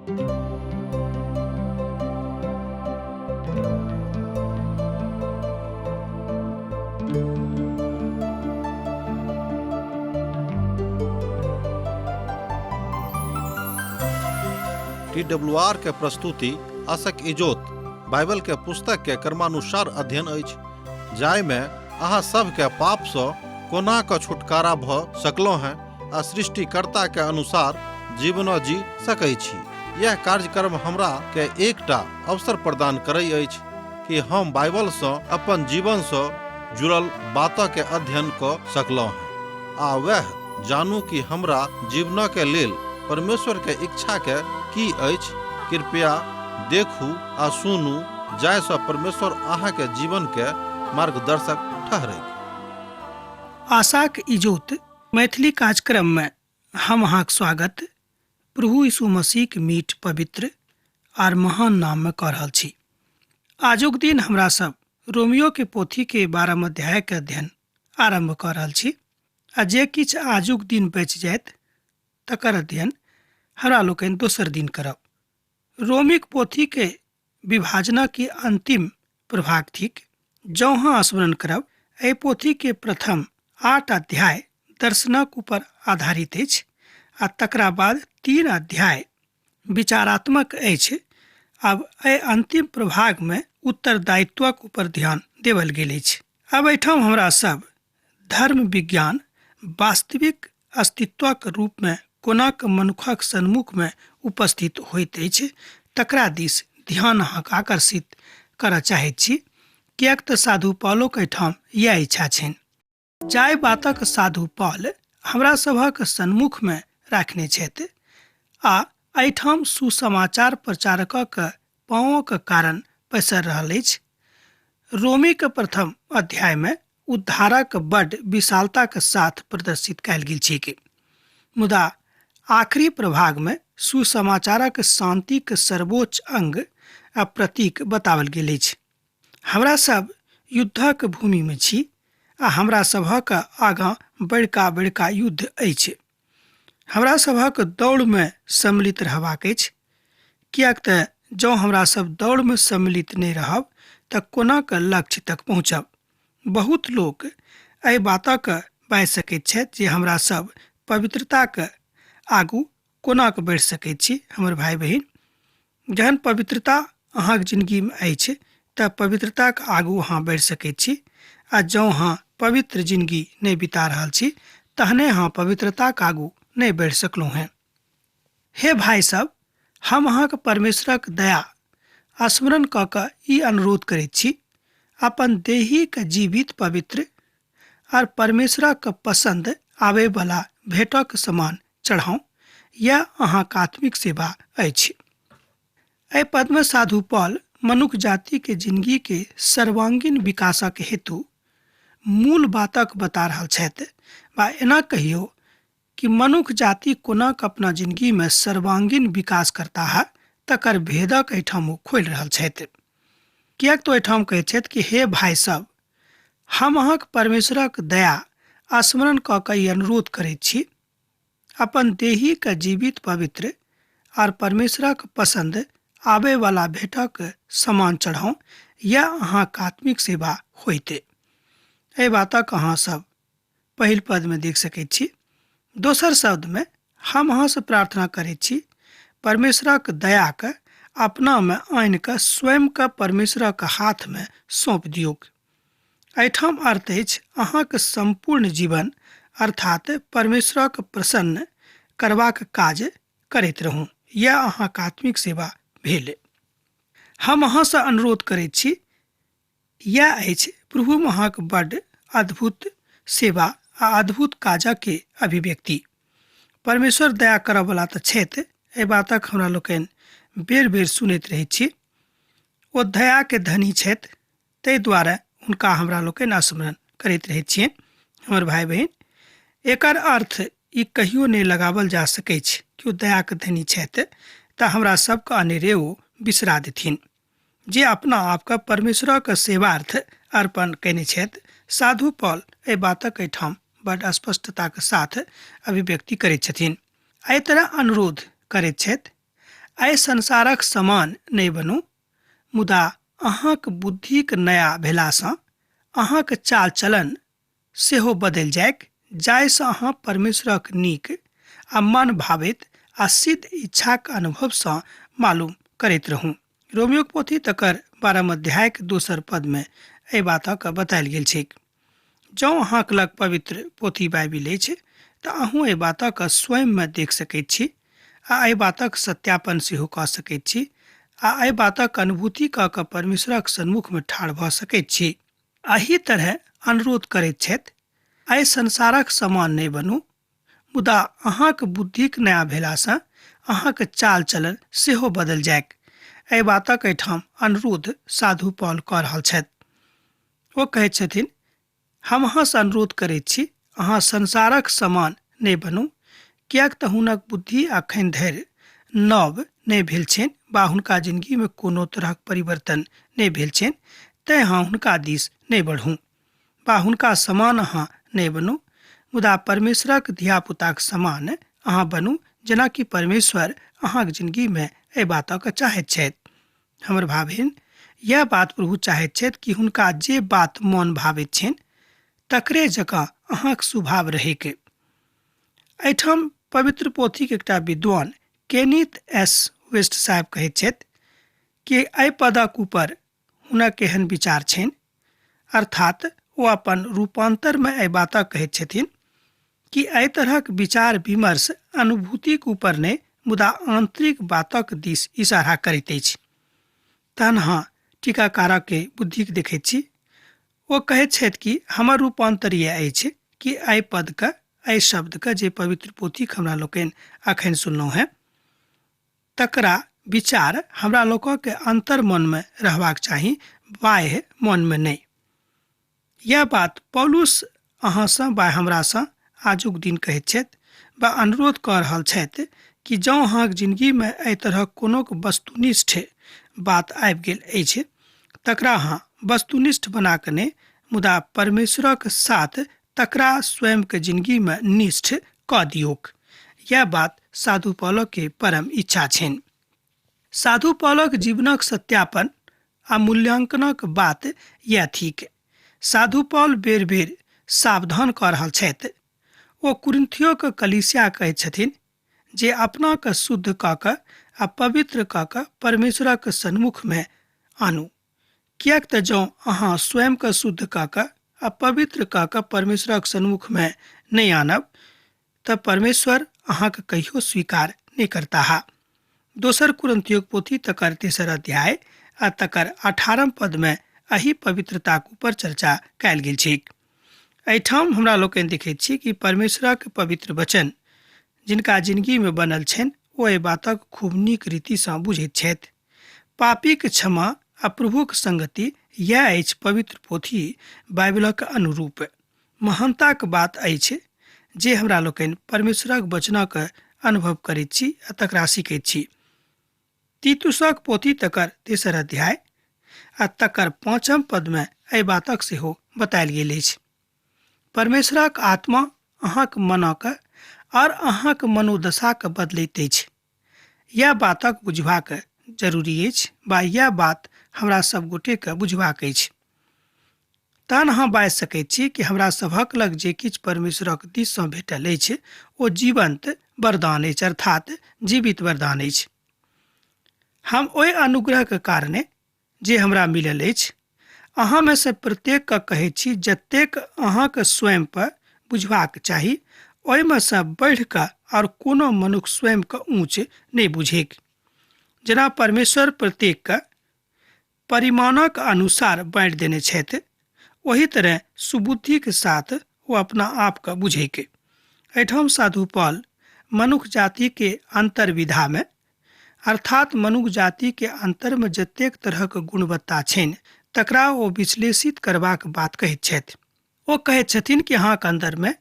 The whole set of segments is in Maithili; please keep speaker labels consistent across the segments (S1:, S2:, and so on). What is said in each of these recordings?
S1: टी डब्ल्यू आर के प्रस्तुति आशक इजोत बाइबल के पुस्तक के क्रमानुसार अध्ययन अछि, जाहिमे अहाँ सभके पापसँ कोना कऽ छुटकारा भऽ सकलहुँ हेँ आ सृष्टिकर्ता के अनुसार जीवनो जी सकै छी। यह कार्यक्रम हमरा के एकटा अवसर प्रदान करै अछि कि हम बाइबलसँ अपन जीवनसँ जुड़ल बातके अध्ययन कऽ सकलहुँ हेँ आ वएह जानू कि हमरा जीवनके लेल परमेश्वरके इच्छाके की अछि। कृपया देखू आ सुनू जाहिसँ परमेश्वर अहाँके जीवनके मार्गदर्शक ठहरैक।
S2: आशाक इजोत मैथिली कार्यक्रममे हम अहाँक स्वागत प्रभु यीशु मसीहक मीठ, पवित्र आर महान नाममे कऽ रहल छी। आजुक दिन हमरा सब रोमियो के पोथी के 12 अध्याय के अध्ययन आरम्भ कऽ रहल छी आ जे किछु आजुक दिन बचि जायत तकर अध्ययन हमरा लोकनि दोसर दिन करब। रोमिक पोथी के विभाजनक ई अंतिम प्रभाग थिक। जँ अहाँ स्मरण करब, एहि पोथी के प्रथम 8 अध्याय दर्शनक ऊपर आधारित अछि आ तकरा बाद 3 अध्याय विचारात्मक अछि। आब एहि अंतिम प्रभाग में उत्तरदायित्वक ऊपर ध्यान देवल गेल अछि। आब एहिठाम हमरा सब धर्म विज्ञान वास्तविक अस्तित्वक रूप में कोना कऽ मनुखक सन्मुख में उपस्थित होइत अछि तकरा दिस ध्यान अहाँके आकर्षित करऽ चाहैत छी, किएक तऽ साधु पॉलोक एहिठाम इएह इच्छा छनि। जाहि बातक साधु पॉल हमरा सभक सन्मुख में राखने छथि आ एहिठाम सुसमाचार प्रचारकक पाँवक कारण पसरि रहल अछि। रोमीक प्रथम अध्याय में उद्धारक बड्ड विशालताक साथ प्रदर्शित कयल गेल छैक, मुदा आखिरी प्रभाग में सुसमाचारक शांतिक सर्वोच्च अंग आ प्रतीक बताओल गेल अछि। हमरा सब युद्धक भूमि में छी आ हमरा सभक आगाँ बड़का बड़का युद्ध अछि। हमरा सभक दौड़ में सम्मिलित रहबाक अछि, किएक तऽ जँ हमरा सब दौड़ में सम्मिलित नहि रहब तऽ कोना कऽ लक्ष्य तक पहुँचब। बहुत लोक एहि बातक बाजि सकैत छथि जे हमरा सब पवित्रताक आगू कोना कऽ बढ़ि सकैत छी। हमर भाई बहिन, जहन पवित्रता अहाँक जिंदगीमे अछि तऽ पवित्रताक आगू अहाँ बढ़ि सकैत छी, आ जँ अहाँ पवित्र जिंदगी नहि बिता रहल छी तहने अहाँ पवित्रताक आगू नहि बढ़ि सकलहुँ हेँ। हे भाई सब, हम अहाँक परमेश्वरक दया स्मरण कऽ कऽ ई अनुरोध करैत छी, अपन देहीक जीवित पवित्र आर परमेश्वरक पसंद आबैवला भेंटक समान चढ़ाउ, यैह अहाँक आत्मिक सेवा अछि। एहि पदमे साधु पॉल मनुख जाति के जिंदगी के सर्वांगीण विकासक हेतु मूल बातक बता रहल छथि, बा एना कहियो कि मनुख जाति कोना कऽ अपना जिंदगी में सर्वांगीण विकास करता है तकर भेदक एहिठाम ओ खोलि रहल छथि। किएक तऽ एहिठाम कहै छथि कि हे भाई सब, हम अहाँक परमेश्वरक दया स्मरण कऽ कऽ ई अनुरोध करैत छी, अपन देहीके जीवित पवित्र आर परमेश्वरक पसंद आबैवला भेंटक समान चढ़ाउ, यैह अहाँक आत्मिक सेवा होइते। एहि बातक अहाँ सब पहिल पदमे देख सकैत छी। दोसर शब्दमे हम अहाँसँ प्रार्थना करैत छी, परमेश्वरक दयाके अपनामे आनि कऽ स्वयंके परमेश्वरक हाथमे सौंप दियौक। एहिठाम अर्थ अछि अहाँक सम्पूर्ण जीवन अर्थात परमेश्वरक प्रसन्न करबाक काज करैत रहू, यैह अहाँक आत्मिक सेवा भेल। हम अहाँसँ अनुरोध करैत छी, यैह अछि प्रभु अहाँक बड्ड अद्भुत सेवा आ अद्भुत काजक के अभिव्यक्ति। परमेश्वर दया करऽवला तऽ छथि, एहि बातक हमरा लोकनि बेर बेर सुनैत रहैत छी। ओ दयाके धनी छथि, ताहि दुआरे हुनका हमरा लोकनि स्मरण करैत रहैत छियनि। हमर भाई बहिन, एकर अर्थ ई कहियो नहि लगावल जा सकैछ कि ओ दयाके धनी छथि तऽ हमरा सबके अनेरे ओ बिसरा देथिन। जे अपना आपके परमेश्वरक सेवार्थ अर्पण कयने छथि, साधु पॉल एहि बातक एहिठाम बड स्पष्टताक साथ अभिव्यक्ति करैत छथिन। एहि तरह अनुरोध करैत छथि। एहि संसारक समान नहि बनू, मुदा अहाँक बुद्धिक नया भेलासँ अहाँक चाल चलन सेहो बदलि जाइक, जाहिसँ अहाँ परमेश्वरक नीक आ मन भावैत आ सिद्ध इच्छाक अनुभवसँ मालूम करैत रहू। रोमियोक पोथी तकर 12 अध्यायक दोसर पदमे एहि बातक बतायल गेल छैक। जँ अहाँक लग पवित्र पोथी बाइबिल अछि तऽ अहूँ एहि बातक स्वयंमे देख सकैत छी आ एहि बातक सत्यापन सेहो कऽ सकैत छी आ एहि बातक अनुभूति कऽ कऽ परमेश्वरक सन्मुखमे ठाढ़ भऽ सकैत छी। एहि तरहे अनुरोध करैत छथि, एहि संसारक समान नहि बनू, मुदा अहाँक बुद्धिक नया भेलासँ अहाँक चाल चलन सेहो बदलि जाइक। एहि बातक एहिठाम अनुरोध साधु पॉल कऽ रहल छथि। ओ कहैत छथिन, हम अहाँसँ अनुरोध करैत छी, अहाँ संसारक समान नहि बनू, किएक तऽ हुनक बुद्धि अखन धरि नव नहि भेल छनि वा हुनका जिनगीमे कोनो तरहक परिवर्तन नहि भेल छनि, तेँ अहाँ हुनका दिस नहि बढ़ू वा हुनका समान अहाँ नहि बनू, मुदा परमेश्वरक धियापुताक समान अहाँ बनू, जेनाकि परमेश्वर अहाँक जिनगीमे एहि बातक चाहैत छथि। हमर भाभिन, यह बात प्रभु चाहैत छथि कि हुनका जे बात मन भावैत छनि तकरे जकाँ अहाँक स्वभाव रहैके। एहिठाम पवित्र पोथीक एकटा विद्वान केनिथ एस वेस्ट साहेब कहैत छथि कि एहि पदक ऊपर हुनक एहन विचार छनि, अर्थात ओ अपन रूपांतरमे एहि बातक कहैत छथिन कि एहि तरहक विचार विमर्श अनुभूतिक ऊपर नहि मुदा आंतरिक बातक दिस इशारा करैत अछि। तहन अहाँ टीकाकारक के बुद्धिक देखैत छी। ओ कहैत छथि कि हमर रूपांतर यैह अछि कि एहि पदके, एहि शब्दके जे पवित्र पोथीक हमरा लोकनि अखन सुनलहुँ हेँ तकरा विचार हमरा लोकके अंतर मनमे रहबाक चाही, बाह्य मनमे नहि। यह बात पौलुस अहाँसँ वा हमरासँ आजुक दिन कहैत छथि वा अनुरोध कऽ रहल छथि कि जँ अहाँक जिनगीमे एहि तरहक कोनो वस्तुनिष्ठ बात आबि गेल अछि तकरा अहाँ वस्तुनिष्ठ बना कऽ नहि मुदा परमेश्वरक साथ तकरा स्वयंके जिनगीमे निष्ठ कऽ दियौक। यह बात साधु पौलक के परम इच्छा छनि। साधु पौलक जीवनक सत्यापन आ मूल्यांकनक बात यैह थिक। साधु पौल बेर बेर सावधान कऽ रहल छथि। ओ कुरिन्थियोक कलीसिया कहैत छथिन जे अपनाके शुद्ध कऽ कऽ आ पवित्र कऽ कऽ परमेश्वरक सन्मुखमे आनू, किएक तऽ जँ अहाँ स्वयंके शुद्ध कऽ कऽ आ पवित्र कऽ कऽ परमेश्वरक सन्मुखमे नहि आनब तऽ परमेश्वर अहाँके कहियो स्वीकार नहि करताह। दोसर कुरिन्थियोक पोथी तकर तेसर अध्याय आ तकर 18 पदमे एहि पवित्रताक ऊपर चर्चा कयल गेल छैक। एहिठाम हमरा लोकनि देखैत छी कि परमेश्वरक पवित्र वचन जिनका जिनगीमे बनल छनि ओ एहि बातक खूब नीक रीतिसँ बुझैत छथि। पापीक क्षमा आ प्रभुक संगति यैह अछि पवित्र पोथी बाइबलक अनुरूप। महानताक बात अछि जे हमरा लोकनि परमेश्वरक वचनक अनुभव करैत छी आ तकरा सीखैत छी। तीतुसक पोथी तकर तेसर अध्याय आ तकर 5 पदमे एहि बातक सेहो बतायल गेल अछि। परमेश्वरक आत्मा अहाँक मनक और अहाँक मनोदशाके बदलैत अछि। यह बातक बुझबाक जरूरी अछि वा यह बात हमरा सब गोटेके बुझबाक अछि। तहन अहाँ बाजि सकैत छी कि हमरा सभक लग जे किछु परमेश्वरक दिससँ भेटल अछि ओ जीवंत वरदान अछि, अर्थात जीवित वरदान अछि। हम ओहि अनुग्रहके कारणे जे हमरा मिलल अछि अहाँमे से प्रत्येकके कहैत छी, जतेक अहाँके स्वयं पर बुझबाक चाही ओहिमे सँ बढ़ि कऽ आओर कोनो मनुख स्वयंके ऊँच नहि बुझैक। जेना परमेश्वर प्रत्येकके परिमाणक अनुसार बाँटि देने छथि ओही तरह सुबुद्धिके साथ ओ अपना आपके बुझैके। एहिठाम साधु पॉल मनुख जातिके अन्तर्विधामे, अर्थात मनुख जातिके अन्तरमे जतेक तरहक गुणवत्ता छनि तकरा ओ विश्लेषित करबाक बात कहैत छथि। ओ कहैत छथिन कि अहाँके अन्दरमे,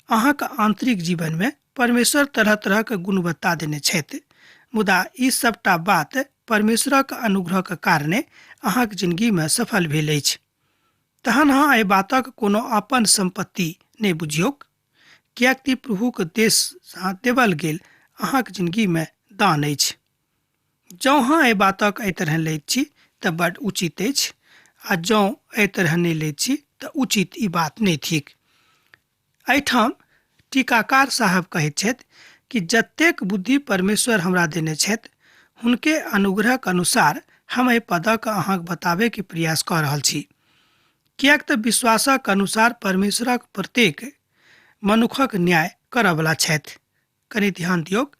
S2: अहाँके आंतरिक जीवनमे परमेश्वर तरह तरहक गुणवत्ता देने छथि, मुदा ई सबटा बात परमेश्वरक अनुग्रहक कारणे अहाँक जिनगीमे सफल भेल अछि। तहन अहाँ एहि बातक कोनो अपन सम्पत्ति नहि बुझियौक, किएक कि प्रभुक देशसँ देवल गेल अहाँक जिनगीमे दान अछि। जँ अहाँ एहि बातक एहि तरहे लैत छी तऽ बड्ड उचित अछि आ जँ एहि तरहे नहि लैत छी तऽ उचित ई बात नहि थिक। एहिठाम टीकाकार साहब कहैत छथि कि जतेक बुद्धि परमेश्वर हमरा देने छथि हुनके अनुग्रहक अनुसार हम एहि पदक अहाँके बताबैके प्रयास कऽ रहल छी, किएक तऽ विश्वासक अनुसार परमेश्वरक प्रत्येक मनुखक न्याय करऽवला छथि। कनि ध्यान दियौक,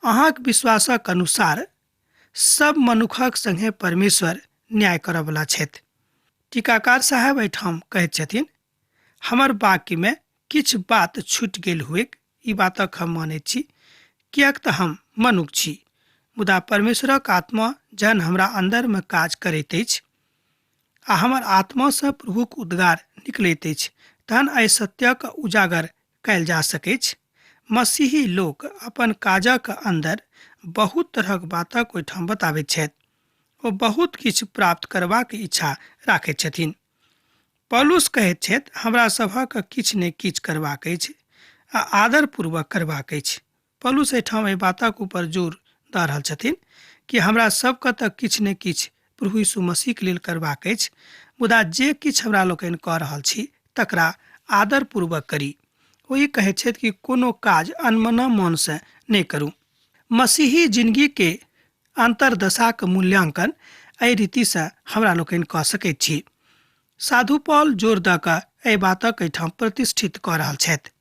S2: अहाँक विश्वासक अनुसार सब मनुखक संगे परमेश्वर न्याय करऽवला छथि। टीकाकार साहेब एहिठाम कहैत छथिन, हमर वाक्यमे किछु बात छूटि गेल हुएक, ई बातक हम मानैत छी, किएक तऽ हम मनुख छी, मुदा परमेश्वरक आत्मा जहन हमरा अन्दरमे काज करैत अछि आ हमर आत्मासँ प्रभुक उद्गार निकलैत अछि, तहन एहि सत्यक उजागर कयल जा सकैछ। मसीही लोक अपन काजक अन्दर बहुत तरहक बातक ओहिठाम बताबैत छथि। ओ बहुत किछु प्राप्त करबाक इच्छा राखैत छथिन। पौलुस कहैत छथि, हमरा सभक किछु ने किछु करबाक अछि आ आदरपूर्वक करबाक अछि। पौलुस एहिठाम एहि बातक ऊपर जोर दऽ रहल छथिन कि हमरा सबके तऽ किछु ने किछु प्रभु यीशु मसीहके लेल करबाक अछि, मुदा जे किछु हमरा लोकनि कऽ रहल छी तकरा आदरपूर्वक करी। ओ ई कहैत छथि कि कोनो काज अनमना मोनसँ नहि करू। मसीही जिनगीके अन्तर्दशाक मूल्यांकन एहि रीतिसँ हमरा लोकनि कऽ सकैत छी। साधु पॉल जोर दऽ कऽ एहि बातक एहिठाम प्रतिष्ठित कऽ रहल छथि।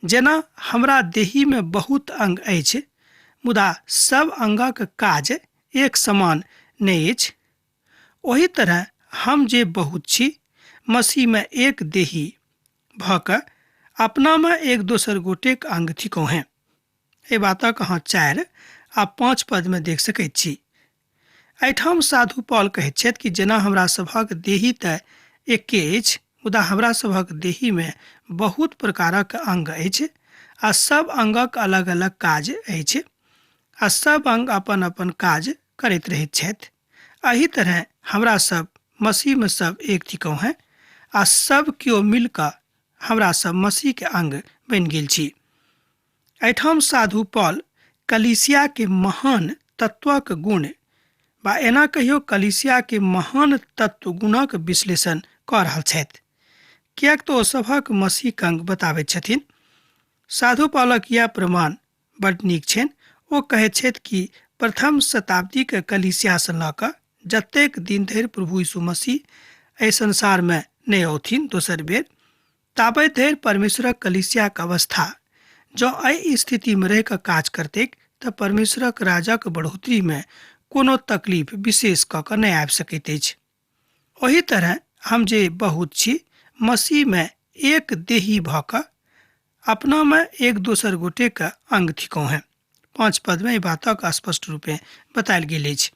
S2: जेना हमरा देहीमे बहुत अंग अछि, मुदा सब अंगक काज एक समान नहि अछि, ओहि तरह हम जे बहुत छी मसीहमे एक देही भऽ कऽ अपनामे एक दोसर गोटेक अंग थिकहुँ हेँ। एहि बातक अहाँ 4 आ 5 पदमे देख सकैत छी। एहिठाम साधु पॉल कहैत छथि कि जेना हमरा सभक देही तऽ एके अछि, मुदा हमरा सभक देहीमे बहुत प्रकारक अंग अछि आ सब अंगक अलग-अलग काज अछि आ सब अंग अपन-अपन काज करैत रहैत छथि। एहि तरह हमरा सब मसीहमे सब एक थिकहुँ हेँ आ सब केओ मिल कऽ हमरा सब मसीहके अंग बनि गेल छी। एहिठाम साधु पॉल कलीसिया के महान तत्वक गुण बा एना कहियो कलीसिया के महान तत्व गुणक विश्लेषण कऽ रहल छथि, किएक तऽ ओ सभक मसीह अंग बताबैत छथिन। साधु पॉलक यह प्रमाण बड नीक छनि। ओ कहैत छथि कि प्रथम शताब्दीके कलीसियासँ लऽ कऽ जतेक दिन धरि प्रभु यीशु मसीह एहि संसारमे नहि औथिन दोसर बेर, ताबत धरि परमेश्वरक कलीसियाक अवस्था जँ एहि स्थितिमे रहि कऽ काज करतैक तऽ परमेश्वरक राजक बढ़ोतरीमे कोनो तकलीफ विशेष कऽ कऽ नहि आबि सकैत अछि। ओहि तरह हम जे बहुत छी मसीहमे एक देही भऽ कऽ अपनामे एक दोसर गोटेके अंग थिकहुँ हेँ। 5 पदमे एहि बातक स्पष्ट रूपे बतायल गेल अछि।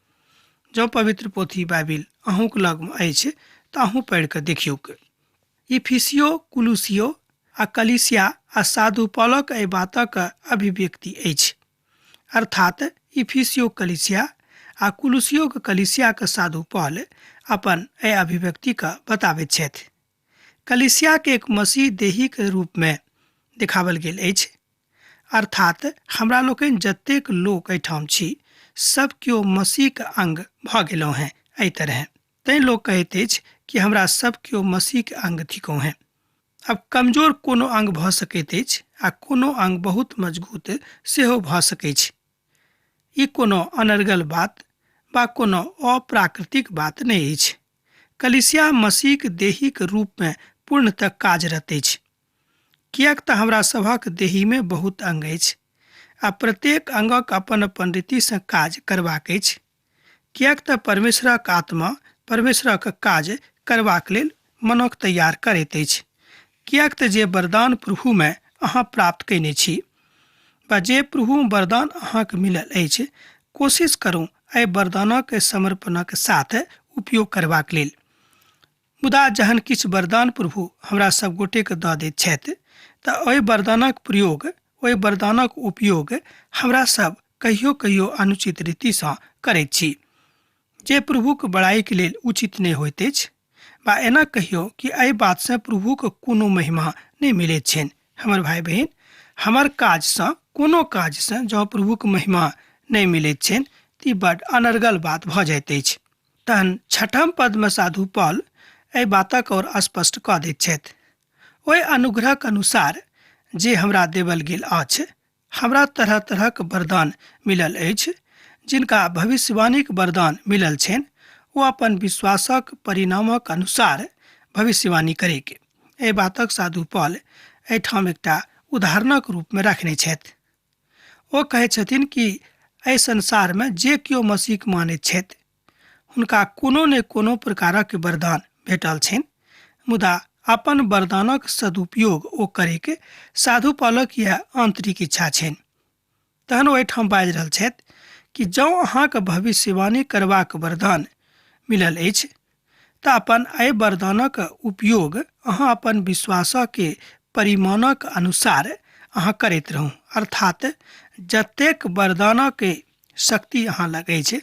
S2: जँ पवित्र पोथी बाइबिल अहूँक लगमे अछि तऽ अहूँ पढ़ि कऽ देखियौक। इफिसियो, कुलुसियो आ कलीसिया आ साधु पॉलक एहि बातक अभिव्यक्ति अछि। अर्थात इफिसियो कलीसिया आ कुलुसियोक कलीसियाक साधु पॉल अपन एहि अभिव्यक्तिके बताबैत छथि। कलीसियाके एक मसीह देहीक रूपमे देखावल गेल अछि। अर्थात हमरा लोकनि जतेक लोक एहिठाम छी सब केओ मसीहके अंग भऽ गेलहुँ हेँ। एहि तरहे तैं लोक कहैत अछि कि हमरा सब केओ मसीहके अंग थिकहुँ हेँ। अब कमजोर कोनो अंग भऽ सकैत अछि आ कोनो अंग बहुत मजबूत सेहो भऽ सकैछ। ई कोनो अनर्गल बात वा कोनो अप्राकृतिक बात नहि अछि। कलीसिया मसीहक देहीक रूपमे पूर्णतः कार्यरत अछि, किएक तऽ हमरा सभक देहीमे बहुत अंग अछि आ प्रत्येक अंगक अपन अपन रीतिसँ काज करबाक अछि, किएक तऽ परमेश्वरक आत्मा परमेश्वरक काज करबाक लेल मनक तैयार करैत अछि। किएक तऽ जे वरदान प्रभुमे अहाँ प्राप्त कयने छी वा जे प्रभु वरदान अहाँके मिलल अछि, कोशिश करू एहि वरदानक समर्पणक साथ उपयोग करबाक लेल। मुदा जहन किछु वरदान प्रभु हमरा सब गोटेके दऽ दैत छथि तऽ ओहि वरदानक प्रयोग, ओहि वरदानक उपयोग हमरा सब कहियो कहियो अनुचित रीतिसँ करैत छी, जे प्रभुक बड़ाइके लेल उचित नहि होइत अछि, वा एना कहियो कि एहि बातसँ प्रभुक कोनो महिमा नहि मिलैत छनि। हमर भाई बहिन, हमर काजसँ, कोनो काजसँ जँ प्रभुक महिमा नहि मिलैत छनि तऽ ई बड्ड अनर्गल बात भऽ जाइत अछि। तहन छठम पदमे साधु पॉल एहि बातक आओर स्पष्ट कऽ दैत छथि, ओहि अनुग्रहक अनुसार जे हमरा देवल गेल अछि, हमरा तरह तरहक वरदान मिलल अछि। जिनका भविष्यवाणीक वरदान मिलल छनि ओ अपन विश्वासक परिणामक अनुसार भविष्यवाणी करैके। एहि बातक साधु पॉल एहिठाम एकटा उदाहरणक रूपमे रखने छथि। ओ कहै छथिन कि एहि संसारमे जे केओ मसीहके मानैत छथि हुनका कोनो ने कोनो प्रकारक वरदान भेटल छनि, मुदा अपन वरदानक सदुपयोग ओ करैके साधु पॉलक इएह आन्तरिक इच्छा छनि। तहन ओ एहिठाम बाजि रहल छथि कि जँ अहाँके भविष्यवाणी करबाक वरदान मिलल अछि तऽ अपन एहि वरदानक उपयोग अहाँ अपन विश्वासके परिमाणक अनुसार अहाँ करैत रहू। अर्थात जतेक वरदानक शक्ति अहाँ लग अछि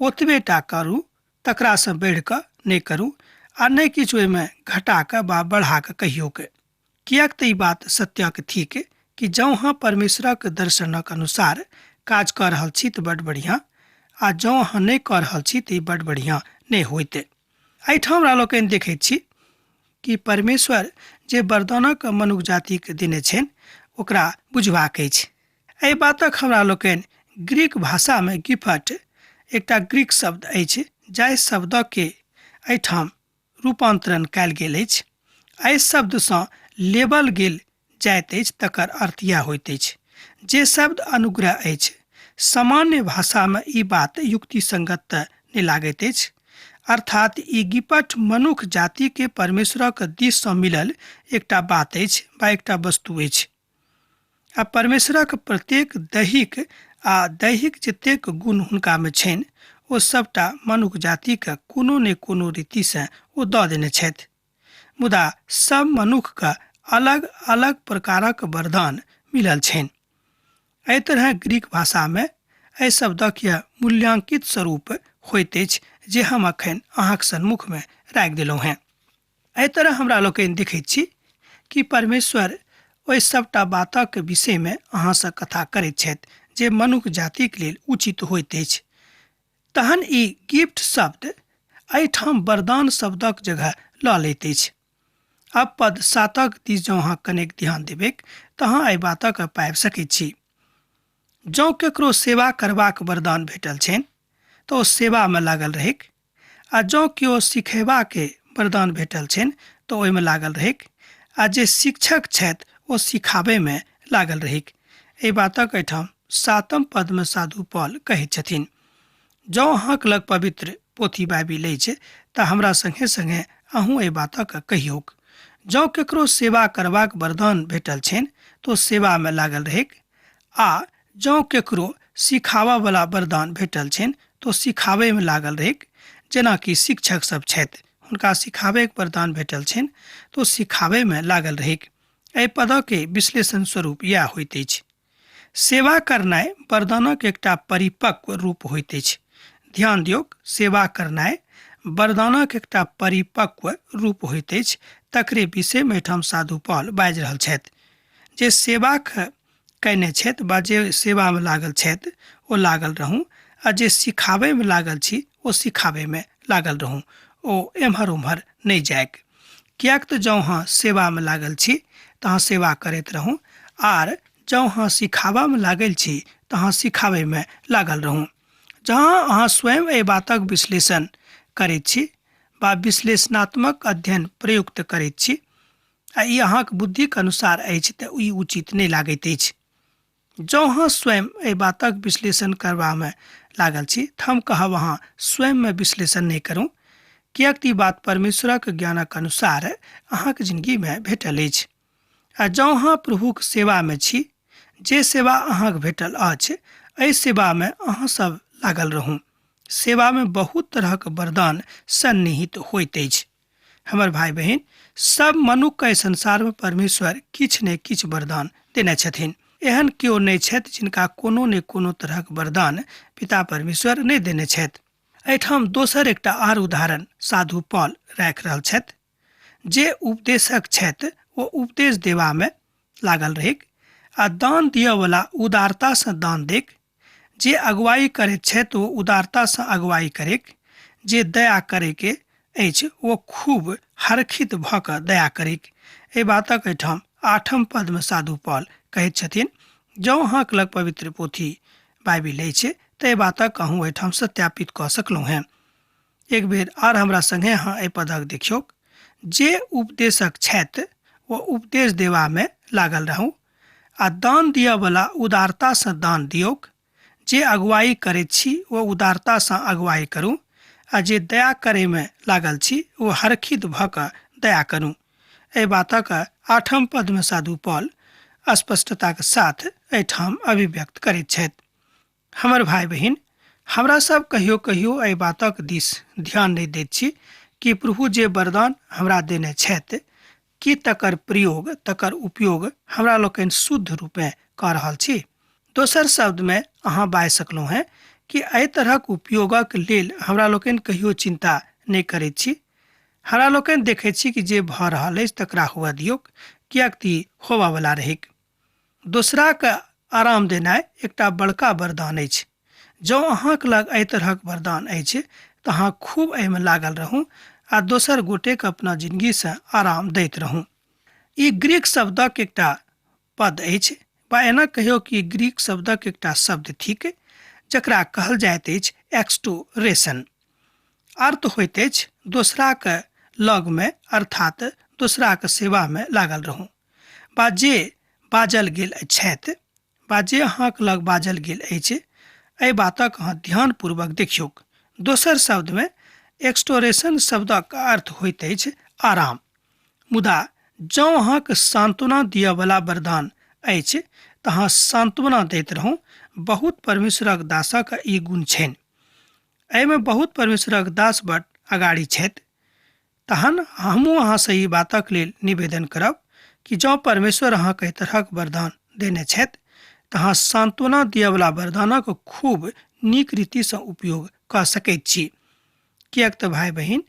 S2: ओतबे टा करू, तकरासँ बढ़ि कऽ नहि करू आ नहि किछु ओहिमे घटा कऽ वा बढ़ा कऽ कहियोक। किएक तऽ ई बात सत्यक थिक कि जँ अहाँ परमेश्वरक दर्शनक अनुसार काज कऽ रहल छी तऽ बड्ड बढ़िआँ, आ जँ अहाँ नहि कऽ रहल छी तऽ ई बड्ड बढ़िआँ नहि होइत। एहिठाम हमरा लोकनि देखैत छी कि परमेश्वर जे वरदानक मनुख जातिके देने छनि ओकरा बुझबाक अछि। एहि बातक हमरा लोकनि ग्रीक भाषामे गिफ्ट एकटा ग्रीक शब्द अछि जाहि शब्दके एहिठाम रूपान्तरण कयल गेल अछि। एहि शब्दसँ लेबल गेल जाइत अछि तकर अर्थ इएह होइत अछि जे शब्द अनुग्रह अछि। सामान्य भाषामे ई बात युक्तिसंगत तऽ नहि लागैत अछि। अर्थात ई गिपट मनुख जातिके परमेश्वरक दिससँ मिलल एकटा बात अछि वा एकटा वस्तु अछि। आ परमेश्वरक प्रत्येक दैहिक आ दैहिक जतेक गुण हुनकामे छनि ओ सबटा मनुख जातिके कोनो ने कोनो रीतिसँ ओ दऽ देने छथि। मुदा सब मनुखके अलग अलग प्रकारक वरदान मिलल छनि। एहि तरह ग्रीक भाषामे एहि शब्दक यह मूल्यांकित स्वरूप होइत अछि जे हम अखन अहाँक सन्मुखमे राखि देलहुँ हेँ। एहि तरह हमरा लोकनि देखैत छी कि परमेश्वर ओहि सबटा बातक विषयमे अहाँसँ कथा करैत छथि जे मनुख जातिक लेल उचित होइत अछि। तहन ई गिफ्ट शब्द एहिठाम वरदान शब्दक जगह लऽ लैत अछि। अब पद 7 दिस जँ अहाँ कनेक ध्यान देबैक तऽ अहाँ एहि बातक पाबि सकैत छी। जँ केकरो सेवा करबाक वरदान भेटल छनि तऽ ओ सेवामे लागल रहैक, आ जँ केओ सिखेबाके वरदान भेटल छनि तऽ ओहिमे लागल रहैक, आ जे शिक्षक छथि ओ सिखाबैमे लागल रहैक। एहि बातक एहिठाम 7 पदमे साधु पॉल कहैत छथिन, जँ अहाँक लग पवित्र पोथी बाइबिल अछि तऽ हमरा सङ्गे सङ्गे अहूँ एहि बातक कहियौक। जँ केकरो सेवा करबाक वरदान भेटल छनि तऽ ओ सेवामे लागल रहैक, आ जँ केकरो सिखाबऽवला वरदान भेटल छनि तऽ ओ सिखाबैमे लागल रहैक। जेनाकि शिक्षक सब छथि, हुनका सिखाबैके वरदान भेटल छनि तऽ ओ सिखाबैमे लागल रहैक। एहि पदके विश्लेषण स्वरूप इएह होइत अछि। सेवा करनाइ वरदानक एकटा परिपक्व रूप होइत अछि। ध्यान दियौक, सेवा करनाइ वरदानक एकटा परिपक्व रूप होइत अछि। तकरे विषयमे एहिठाम साधु पॉल बाजि रहल छथि। जे सेवा कयने छथि वा जे सेवामे लागल छथि ओ लागल रहू, आ जे सिखाबैमे लागल छी ओ सिखाबैमे लागल रहू, ओ एम्हर ओम्हर नहि जाइक। किएक तऽ जँ अहाँ सेवामे लागल छी तऽ अहाँ सेवा करैत रहू, आर जँ अहाँ सिखाबऽमे लागल छी तऽ अहाँ सिखाबैमे लागल रहू। जहाँ अहाँ स्वयं एहि बातक विश्लेषण करैत छी वा विश्लेषणात्मक अध्ययन प्रयुक्त करैत छी आ ई अहाँक बुद्धिक अनुसार अछि तऽ ई उचित नहि लागैत अछि। जँ अहाँ स्वयं एहि बातक विश्लेषण करबामे लागल छी तऽ हम कहब अहाँ स्वयंमे विश्लेषण नहि करू, किएक तऽ ई बात परमेश्वरक ज्ञानक अनुसार अहाँक जिनगीमे भेटल अछि। आ जँ अहाँ प्रभुक सेवामे छी, जे सेवा अहाँक भेटल अछि एहि सेवामे अहाँ सब लागल रहू। सेवामे बहुत तरहक वरदान सन्निहित होइत अछि। हमर भाई बहिन, सब मनुख के संसार में परमेश्वर किछु ने किछु वरदान देने छथिन। एहन केओ नहि छथि जिनका कोनो ने कोनो तरहक वरदान पिता परमेश्वर नहि देने छथि। एहिठाम दोसर एकटा आर उदाहरण साधु पॉल राखि रहल छथि। जे उपदेशक छथि ओ उपदेश देबा में लागल रहैक, आ दान दियऽवला उदारता से दान देक। जे अगुवाई करैत छथि ओ उदारतासँ अगुवाई करैक, जे दया करैके अछि ओ खूब हरखित भऽ कऽ दया करैक। एहि बातक एहिठाम 8 पदमे साधु पॉल कहैत छथिन। जँ अहाँके लग पवित्र पोथी बाइबिल अछि तऽ एहि बातक अहूँ एहिठाम सत्यापित कऽ सकलहुँ हेँ। एक बेर आर हमरा संगे अहाँ एहि पदक देखियौक। जे उपदेशक छथि ओ उपदेश देबामे लागल रहू आ दान दिअवला उदारतासँ दान दियौक। जे अगुवाई करैत छी ओ उदारतासँ अगुवाई करू आ जे दया करैमे लागल छी ओ हरखित भऽ कऽ दया करू। एहि बातक 8 पदमे साधु पॉल स्पष्टताक साथ एहिठाम अभिव्यक्त करैत छथि। हमर भाय बहिन, हमरा सब कहियो कहियो एहि बातक दिस ध्यान नहि दैत छी कि प्रभु जे वरदान हमरा देने छथि कि तकर प्रयोग, तकर उपयोग हमरा लोकनि शुद्ध रूपेँ कऽ रहल छी। दोसर शब्दमे अहाँ बाजि सकलहुँ हेँ कि एहि तरहक उपयोगक लेल हमरा लोकनि कहियो चिन्ता नहि करैत छी। हमरा लोकनि देखैत छी कि जे भऽ रहल अछि तकरा हुअ दियौक, किएक तऽ होबऽवला रहैक। दोसराके आराम देनाइ एकटा बड़का वरदान अछि। जँ अहाँके लग एहि तरहक वरदान अछि तऽ अहाँ खूब एहिमे लागल रहू आ दोसर गोटेके अपना जिनगीसँ आराम दैत रहू। ई ग्रीक शब्दक एकटा पद अछि वा एना कहियौ कि ग्रीक शब्दक एकटा शब्द थिक जकरा कहल जाइत अछि एक्सटोरेशन। अर्थ होइत अछि दोसराक लगमे, अर्थात दोसराक सेवामे लागल रहू वा जे बाजल गेल छथि वा जे अहाँक लग बाजल गेल अछि एहि बातक अहाँ ध्यानपूर्वक देखियौक। दोसर शब्दमे एक्सटोरेशन शब्दक अर्थ होइत अछि आराम। मुदा जँ अहाँक सान्त्वना दिअवला वरदान अछि तऽ अहाँ सान्त्वना दैत रहू। बहुत परमेश्वरक दासक ई गुण छनि। एहिमे बहुत परमेश्वरक दास बड अगाड़ी छथि। तहन हमहूँ अहाँसँ ई बातक लेल निवेदन करब कि जँ परमेश्वर अहाँके एहि तरहक वरदान देने छथि तऽ अहाँ सान्त्वना दिअवला वरदानक खूब नीक रीतिसँ उपयोग कऽ सकैत छी। किएक तऽ भाय बहिन,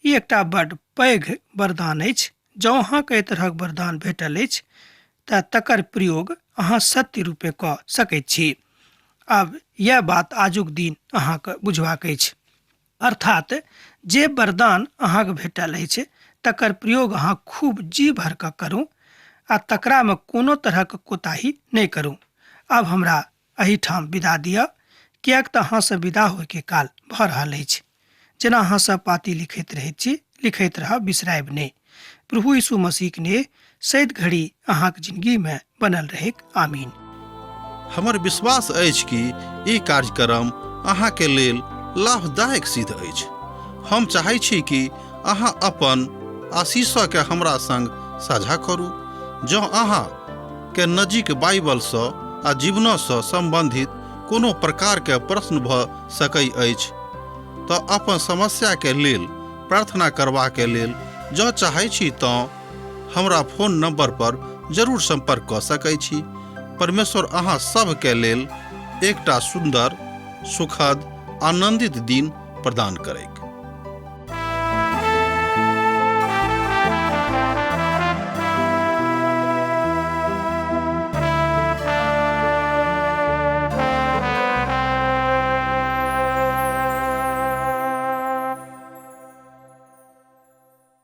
S2: ई एकटा बड पैघ वरदान अछि। जँ अहाँके एहि तरहक वरदान भेटल अछि तऽ तकर प्रयोग अहाँ सत्य रूपे कऽ सकैत छी। आब यैह बात आजुक दिन अहाँके बुझबाक अछि। अर्थात जे वरदान अहाँके भेटल अछि तकर प्रयोग अहाँ खूब जी भर कऽ करू आ तकरामे कोनो तरहक कोताही नहि करू। आब हमरा एहिठाम विदा दिअ, किएक तऽ अहाँसँ विदा होइके काल भऽ रहल अछि। जेना अहाँ सब पाती लिखैत रहैत छी, लिखैत रहब, बिसरायब नहि। प्रभु यीशु मसीहक नेह सैद घड़ी अहाँक जिंदगी में बनल रहेक। आमीन।
S1: हमर विश्वास अछि कि ई कार्यक्रम अहाँके लेल लाभदायक सिद्ध अछि। हम चाहै छी कि अहाँ अपन आशीषके हमरा संग साझा करू। जँ अहाँ के नजीक बाइबलसँ आ जीवनसँ सम्बन्धित कोनो प्रकारके प्रश्न भऽ सकै अछि तऽ अपन समस्याके लेल प्रार्थना करबाके लेल जँ चाहै छी तँ हमरा फोन नंबर पर जरूर संपर्क कऽ सकै छी। परमेश्वर अहाँ सभके लेल एकटा सुन्दर, सुखद, आनंदित दिन प्रदान करैक।